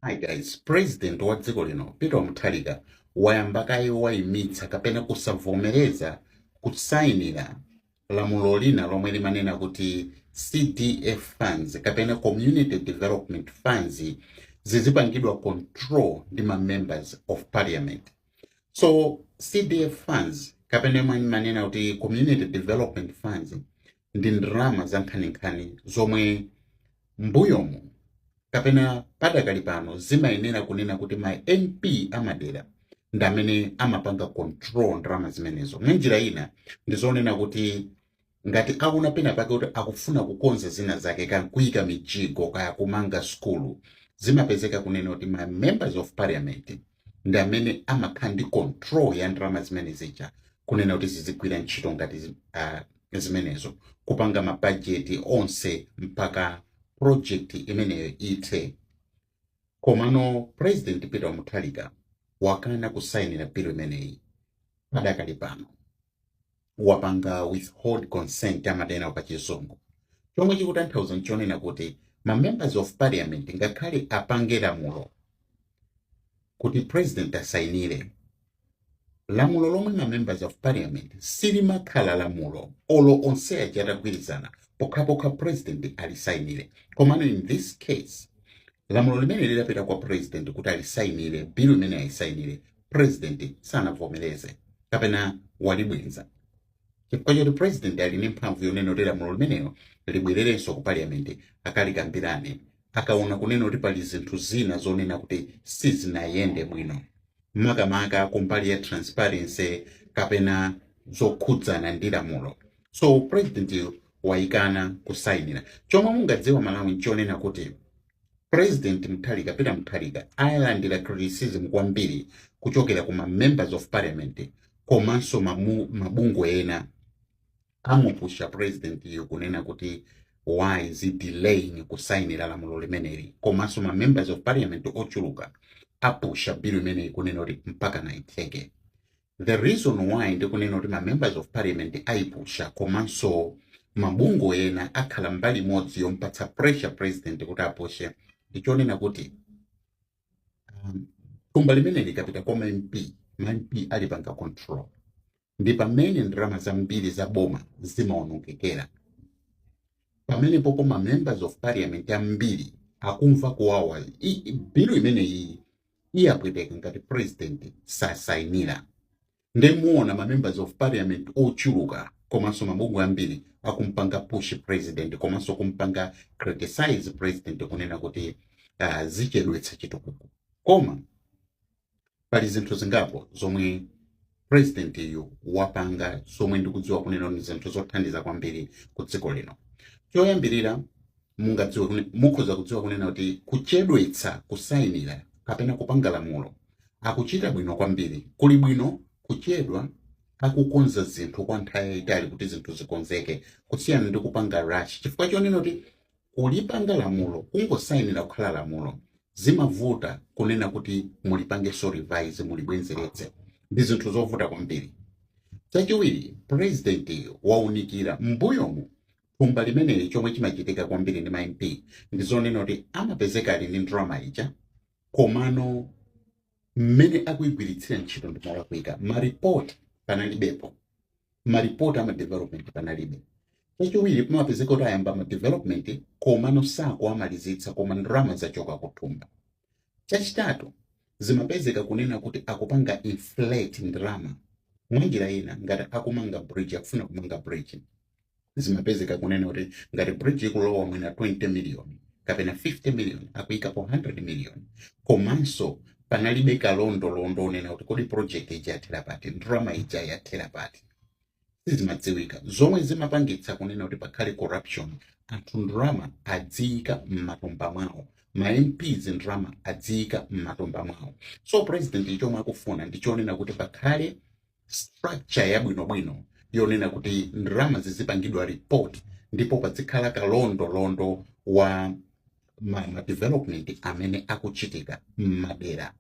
Hi guys, President wa dziko lino Peter Mutharika wayamba kaye wayimitsa kapena kusavomereza kusayinira lamulo lina lomwe limanena kuti CDF funds kapena Community Development Funds zizipangidwa control ndi ma members of parliament. So CDF funds kapena imwe imanena kuti Community Development Funds ndi ndalama za nkhaninkhani zomwe mbuyomu kapena padakali pano zimayenera kunena kuti ma MP amadera ndi amene amapanga control ndalama zimenezo. Mwanjira ina ndizonena kuti ngati aona pena pake kuti akufuna kukonza zina zake, kaya kuyika mijigo, kaya kumanga skulu, zimapezeka kunena kuti ma members of parliament ndi amene amakhala ndi control ya ndalama zimene zija, kunena kuti zizigwira ntchito ngati zimenezo, kupanga mabajeti onse mpaka project imeneyo ithe. Komano President Peter Mutharika wakana kusayinira bill imeneyi padakali pano, wapanga withhold consent amanena pa Chizungu, chomwe chikutanthauza nchonena kuti ma members of parliament ngakhale apange lamulo kuti president asayinire lamulo lomwe ma members of parliament, silimakhala lamulo olo onse aja atagwirizana, pokhapokha president alisayinire. Komano in this case lamulo limene lidapita kwa president kuti alisayinire, bill imene ayisayinire, president sanavomereze kapena walibwenza, chifukwa choti president ali ndi mphamvu yonena kuti lamulo limenelo libwererenso ku parliament akalikambirane, akaona kunena kuti pali zinthu zina zonena kuti sizinayende bwino, makamaka kumbali ya transparency kapena zokhudzana ndi lamulo. So president wayikana kusayinira. Chomwe mungadziwa Malawi nchonena kuti President Mutharika, Peter Mutharika, ayalandira criticism kwambiri kuchokera kuma members of parliament, komanso mabungwe ena amupusha president iyo kunena kuti why is he delaying kusayinira lamulo limeneli. Komanso ma members of parliament ochuluka apusha bill imeneyi kunena kuti mpaka naitheke. The reason why ndikunena kuti ma members of parliament ayipusha komanso mabungwe ena akhala mbali imodzi yompatsa pressure president kuti apushe ndichonena kuti thumba limene likapita kwa ma MP, ma MP alipanga control, ndi pamene ndalama zambiri za boma zimaonongekera. Pamene popo ma members of parliament ambiri akumva kuwawa. Bill imeneyi iyapweteka ngati president sasayinira. Ndimuona ma members of parliament ochuluka komanso mabungwe ambiri akumpanga push president komanso kumpanga criticize president kunena kuti zichedwetsa chitukuko. Koma pali zinthu zingapo zomwe president yu wapanga zomwe ndikudziwa kunena ni zinthu zothandiza kwambiri ku dziko lino. Choyambirira, mukhoza kudziwa kunena kuti kuchedwetsa kusayinira kapena kupanga lamulo akuchita bwino kwambiri. Kuli bwino kuchedwa akukonza zinthu kwa nthawi yayitali kuti zinthu zikonzeke, kusiyana ndi kupanga rush, chifukwa chonena kuti kulipanga lamulo, kungosayinira kukhala lamulo, zimavuta kunena kuti mulipangenso revise, mulibwenzeretse, ndi zinthu zovuta kwambiri. Chachiwiri, president waunikira mbuyomu thumba limeneli. Chomwe chimachitika kwambiri ndi ma MP ndi zonena kuti amapezeka ali ndi ndalama ija, komano mmene akuyigwiritsira ntchito ndi molakwika. Maripoti panalibepo, maripoti ama development panalibe. Chachiwiri, pamapezeka kuti ayamba ma development komano sakuamalizitsa, koma ndalama zachoka kuthumba. Chachitatu, zimapezeka kunena kuti akupanga inflate ndalama. Mwanjira ina, ngati akumanga bridge, akufuna kumanga bridge, zimapezeka kunena kuti ngati bridge ikulowa mwina 20 million kapena 50 million, akuyikapo 100 million, komanso panalibe kalondolondo onena kuti kodi project ija yathera pati, ndalama ija yathera pati, sizimadziwika, zomwe zimapangitsa kunena kuti pakhale corruption, anthu ndalama adziyika m'matumba mwawo, ma MPs ndalama adziyika m'matumba mwawo. So president chomwe akufuna ndichonena kuti pakhale structure yabwinobwino yonena kuti ndalama zizipangidwa report ndipo pazikhala kalondolondo wa ma development amene akuchitika m'madera,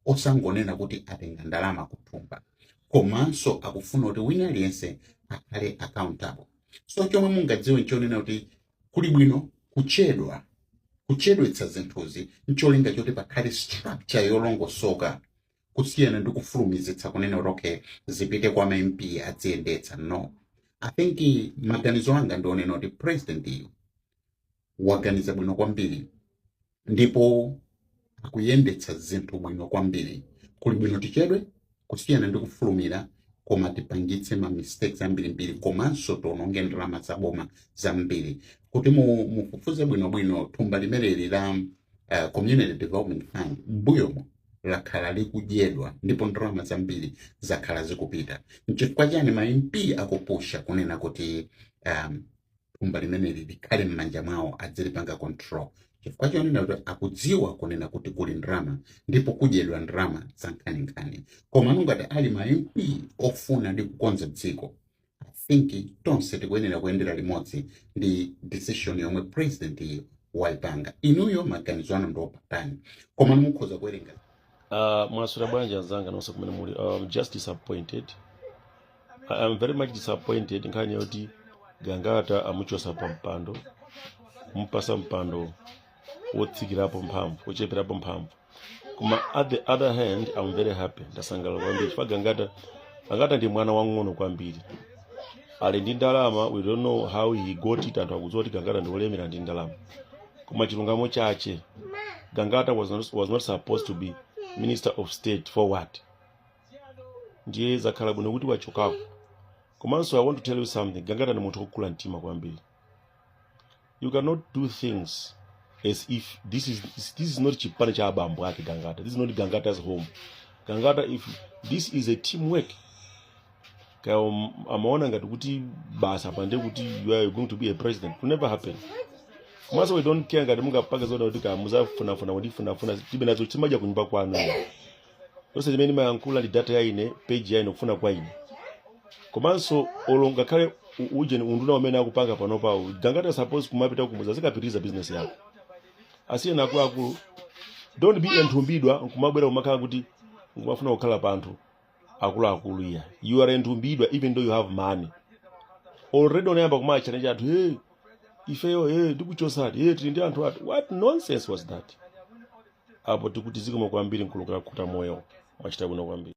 osangonena kuti atenga ndalama kuthumba. Komanso akufuna kuti wina aliyense akhale accountable. So chomwe mungadziwe nchonena kuti kuli bwino kuchedwa Kuchedwetsa zinthuzi ncholinga choti pakhale structure yolongosoka, kusiyana ndi kufulumizitsa kunena kuti okay, zipite kwa ma MP adziyendetsa. No, I think maganizo anga ndionena kuti president iyo waganiza bwino kwambiri ndipo akuyendetsa zinthu bwino kwambiri. Kuli bwino tichedwe kusiyana ndi kufulumira koma tipangitse ma mistakes ambirimbiri komanso tiononge ndalama zaboma zambiri. Kuti mufufuze bwinobwino, thumba limeneli la Community Development Fund m'mbuyomo lakhala likudyedwa ndipo ndalama zambiri zakhala zikupita. Nchifukwa chani ma MP akupusha kunena kuti thumba limeneli likhale m'manja mwawo, adzilipanga control? Chifukwa chonena kuti akudziwa kunena kuti kuli ndalama ndipo kudyedwa ndalama za nkhaninkhani. Koma ngati ali ma MP ofuna ndi kukonza dziko, I think tonse tikuyenera kuyendera limodzi ndi decision yomwe president iyo waipanga. Inuyo maganizo anu ndiopatani, koma mukhoza kuwerenga. Mwaswera bwanji anzanga nonse kumene muli? Just disappointed. I am very much disappointed. Nkhani yoti Gangata amuchosa pa mpando, kumupasa mpando wotsikirapo mphamvu, wocheperapo mphamvu, koma at the other hand I'm very happy. Ndasangalala kwambiri chifukwa Gangata ndi mwana wang'ono kwambiri, ali ndi ndalama. We don't know how he got it. Anthu akudziwa kuti Gangata ndi wolemera ndi ndalama, koma chilungamo chache, Gangata was not supposed to be Minister of State for what? Ndiye zakhala bwino kuti wachokako. Komanso I want to tell you something. Gangata ndi munthu wokula mtima kwambiri. You cannot do things as if this is not chipani cha abambo ake Gangata. This is not Gangata's home. Gangata, if this is a teamwork, kaya amaona ngati kuti basa pande kuti you are going to be a president, could never happen. Komanso we don't care ngati mungapanga zona kuti kaya muzafunafuna kundifunafuna, tibe nazo, timadya kunyumba kwanu. Zonse zimene ndimayankhula ndi data ya ine, page ya ine, kufuna kwa ine. Komanso olo ngakhale ujeni unduna umene akupanga panopawo, Gangata suppose kumapita kumuza zikapitiriza business yako. Asiyena akuluakulu, don't be enthumbidwa nkumabwera kumakhala kuti nkumafuna kukhala panthu akuluakulu. Iya, you are enthumbidwa even though you have money already. Unayamba kuma challenge anthu, "Hey, ifeyo, hey, ndikuchosati, hey, tili ndi anthu ati." What nonsense was that? Apo tikuti zikomo kwambiri, nkulukira khuta moyo, mwachita bwino kwambiri.